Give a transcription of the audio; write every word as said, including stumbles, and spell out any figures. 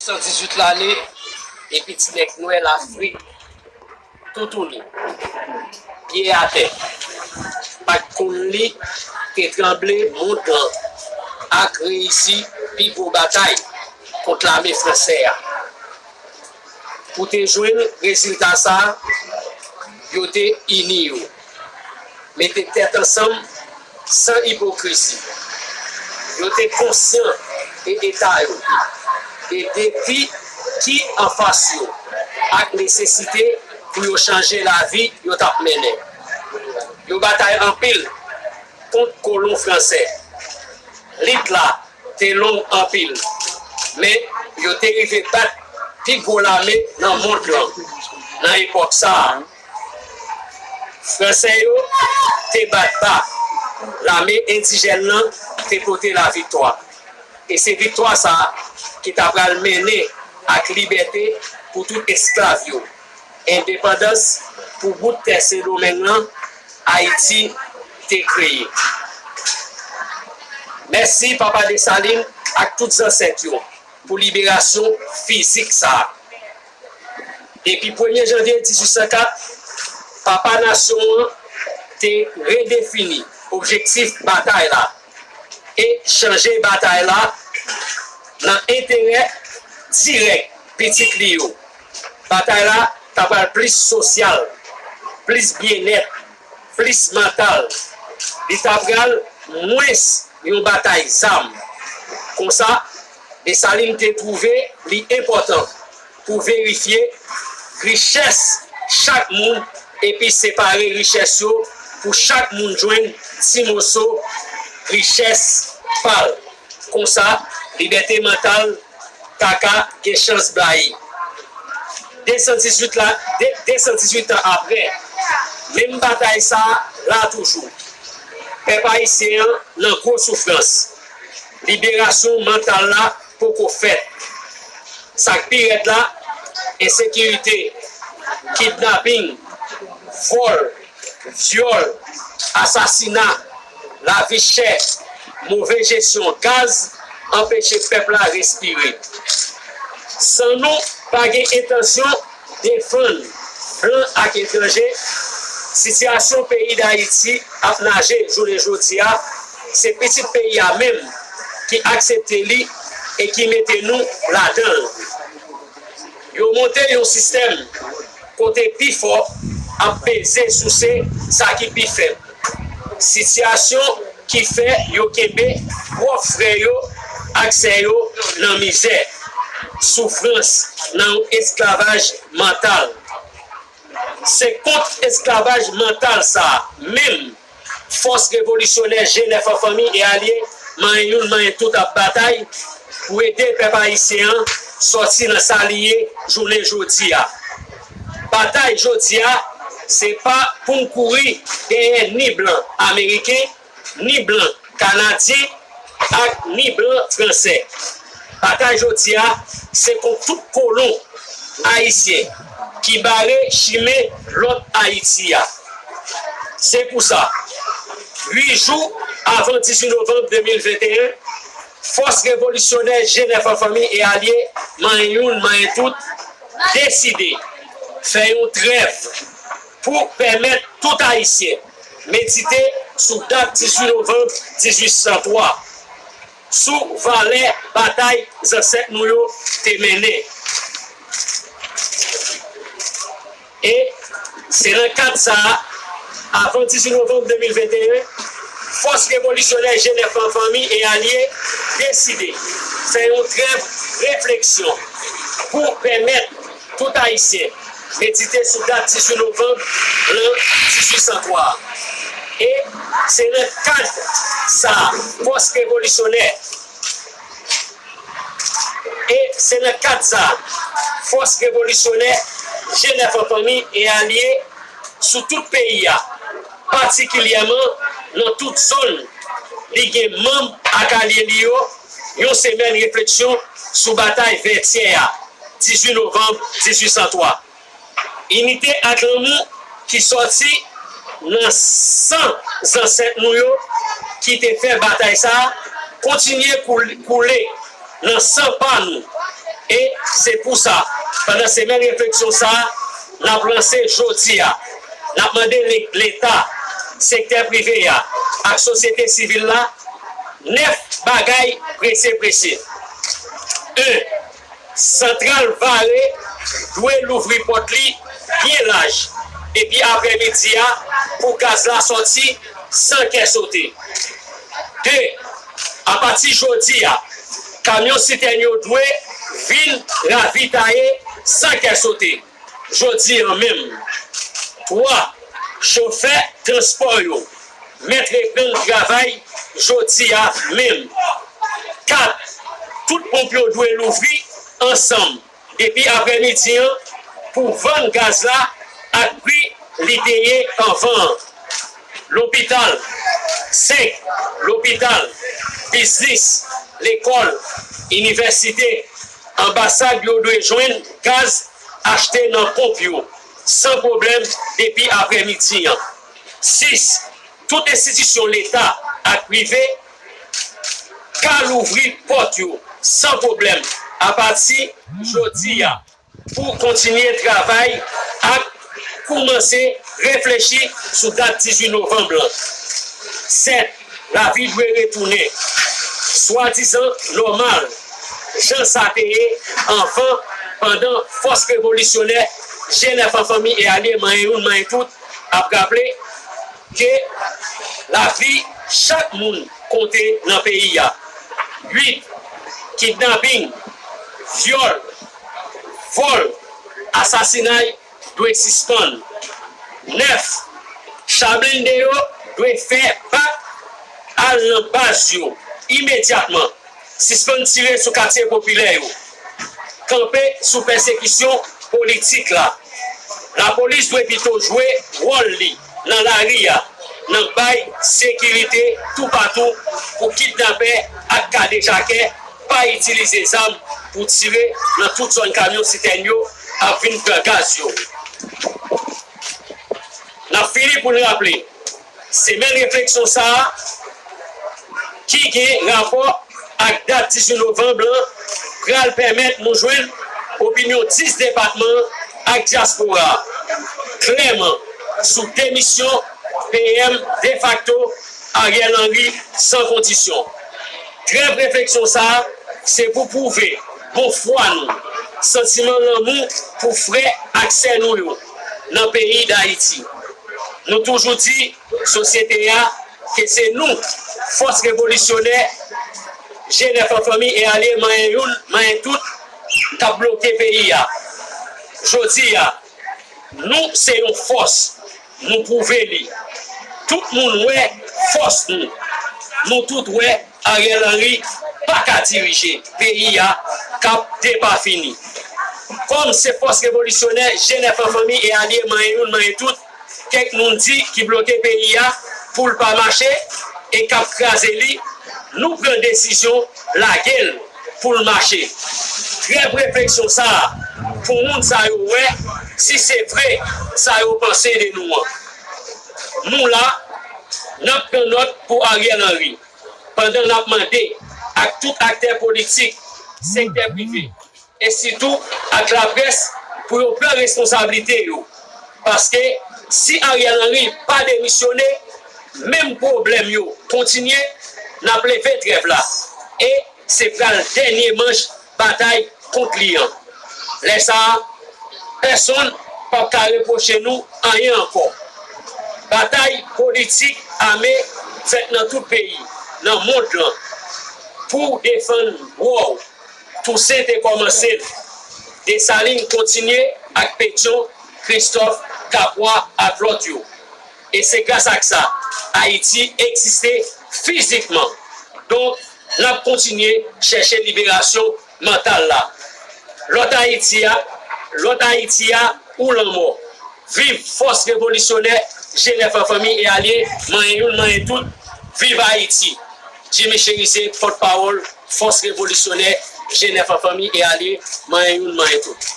San dizuit lane, epi ti nèg nwè Lafrik toutouni, pye atè, pa t konn li, te tranble mond lan ak reyisi pi gwo batay kont lame fransè a. Pou te jwenn rezilta sa a, yo te ini yo, mete tèt ansanm san ipokrizi. Yo te konsyan de eta yo, de defi ki anfas yo, ak nesesite pou yo chanje lavi yo t ap mennen. Yo batay anpil kont kolon fransè. Lit la te long anpil, men yo te rive bat pi gwo lame nan mond lan nan epòk sa a. Fransè yo te bat ba, lame endijèn nan te pote laviktwa. E se viktwa sa a ki ta pral mennen ak libète pou tout esklav yo, endepandans pou bout tè Sendomeng lan, Ayiti te kreye. Mèsi Papa Desalin ak tout zansèt yo pou liberasyon fizik sa a. Depi premye janvye dizuit san kat, Papa Nasyon an te redefini objektif batay la e chanje batay la nan enterè dirèk pitit li yo. Batay la ta pral plis sosyal, plis byennèt, plis mantal. Li ta pral mwens yon batay zam. Konsa, Desalin te twouve li enpòtan pou verifye richès chak moun epi separe richès yo pou chak moun jwenn ti moso richès pa l. Konsa, libète mantal ta ka gen chans blayi. De san dizuit la, de, de san dizuit an apre, menm batay sa a la toujou. Pèp ayisyen an nan gwo soufrans. Liberasyon mantal la poko fèt. Sa k pi rèd la, ensekirite, kidnaping, vòl, vyòl, asasina, lavi chè, move jesyon gaz anpeche pèp la respire. San nou pa gen entansyon defann blan ak etranje, sitiyasyon peyi Dayiti ap naje jounen jodi a, se pitit peyi a menm ki aksepte li e ki mete nou ladan l. Yo monte yon sistèm kote pi fò ap peze souse sa ki pi fèb. Sitiyasyon ki fè yo kenbe pwòp frè yo ak sè yo nan mizè, soufrans, nan yon esklavaj mantal. Se kont esklavaj mantal sa a menm fòs revolisyonè G nèf an fanmi e alye, manyen youn, manyen tout ap batay pou ede pèp ayisyen an sòti nan sa li ye jounen jodi a. Batay jodi a, se pa pou n kouri dèyè ni blan ameriken, ni blan kanadyen, ak ni blan fransè. Batay jodi a, se kont tout kolon ayisyen ki bare chimen lòt Ayiti a. Se pou sa, uit jou avan dizuit novanm de mil venteyen, fòs revolisyonè G nèf an fanmi e alye, manyen youn, manyen tout, deside fè yon trèv pou pèmèt tout Ayisyen medite sou dat dizuit novanm dizuit san twa, sou valè batay zansèt nou yo te mennen. E se nan kad sa a, avan dizuit novanm de mil venteyen, fòs revolisyonè G nèf an fanmi e alye deside fè yon trèv refleksyon pou pèmèt tout Ayisyen medite sou dat dizuit novanm lan dizuit san twa a. E se nan kad sa a, fòs revolisyonè, e se nan kad sa a, fòs revolisyonè G nèf an fanmi e alye sou tout peyi a, patikilyèman nan tout zòn li gen manm ak alye li yo, yon semèn refleksyon sou batay Vètyè a, dizuit novanm dizuit san twa. Inite ak lanmou ki sòti nan san zansèt nou yo ki te fè batay sa a kontinye koul-, koule nan san pa nou e Se pou sa, pandan semèn refleksyon sa a, n ap lanse jodi a, n ap mande Le-, Leta, sektè prive a, ak sosyete sivil la, nèf bagay prese prese. En, Santral Vare dwe louvri pòt li byen laj depi aprèmidi a pou gaz la sòti san kè sote. De, apati jodi a, kamyon sitèn yo dwe vin ravitaye san kè sote jodi a menm. Twa, chofè transpò yo mèt reprann travay jodi a menm. Kat, tout ponp yo dwe louvri ansanm depi aprèmidi an pou vann gaz la ak pri li te ye anvan an. Lopital, senk, lopital, biznis, lekòl, inivèsite, anbasad yo dwe jwenn gaz achte nan ponp yo san pwoblèm depi aprèmidi an. Sis, tout enstitisyon Leta ak prive ka louvri pòt yo san pwoblèm apati jodi a pou kontinye travay ak koumanse reflechi sou dat dizuit novanm lan. Sèt, lavi dwe retounen swadizan nòmal, jan sa te ye anvan, pandan fòs revolisyonè G nèf an fanmi e alye manyen youn manyen tout ap raple ke lavi chak moun konte nan peyi a. Uit, kidnaping, vyòl, vòl, asasinay dwe sispann. Nèf, cha blende yo dwe fè bak al nan baz yo imedyatman. Sispann tire sou katye popilè yo. Kanpe sou pèsekisyon politik la. Lapolis dwe pito jwe wòl li nan lari a, nan bay sekirite toupatou pou kidnapè ak kadejakè pa itilize zam pou tire nan tout zòn kamyon sitèn yo ap vin pran gaz yo. N ap fini pou n raple, semèn refleksyon sa a, ki gen rapò ak dat dizuit novanm lan, pral pèmèt nou jwenn opinyon dis depatman ak dyaspora a klèman sou demisyon P M defakto Ariel Henry san kondisyon. Trèv refleksyon sa a, se pou pwouve bon fwa nou, santiman lanmou pou frè ak sè nou yo nan peyi Dayiti. Nou toujou di sosyete a ke se nou, fòs revolisyonè, G nèf an fanmi e alye, manyen youn, manyen tout, k ap bloke peyi a. Jodi a, nou se yon fòs, nou pwouve li. Tout moun wè fòs nou. Nou tout wè Ariel Henry pa ka dirije peyi a k ap depafini. Kòm se fòs revolisyonè G nèf an fanmi e alye, manyen youn, manyen tout, kèk moun di ki bloke peyi a pou l pa mache e k ap kraze li, nou pran desizyon lage l pou l mache. Trèv refleksyon sa a pou moun sa yo wè si se vre sa yo panse de nou an. Nou la, n ap pran nòt pou Ariel Henry, pandan n ap mande ak tout aktè politik, sektè prive, e sitou ak laprès pou yo pran responsablite yo. Paske si Ariel Henry pa demisyone, menm pwoblèm yo kontinye, n ap leve trèv la. E se pral dènye manch batay kont li an. Lè sa a, pèsonn p ap ka repwoche nou anyen ankò. Batay politik ame fèt nan tout peyi, nan mond lan, pou defann dwa w. Tousen te kòmanse l. Desalin kontinye ak Petyon, Kristòf, Kapwa ak lòt yo. E se gras ak sa, Ayiti egziste fizikman. Donk, n ap kontinye chèche liberasyon mantal la. Lòt Ayiti a, lòt Ayiti a ou lanmò. Viv fòs revolisyonè G nèf an fanmi e alye, manyen youn, manyen tout. Viv Ayiti! Jimmy Chérizier, pòtpawòl fòs revolisyonè G nèf an fanmi e alye, manyen youn, manyen tout.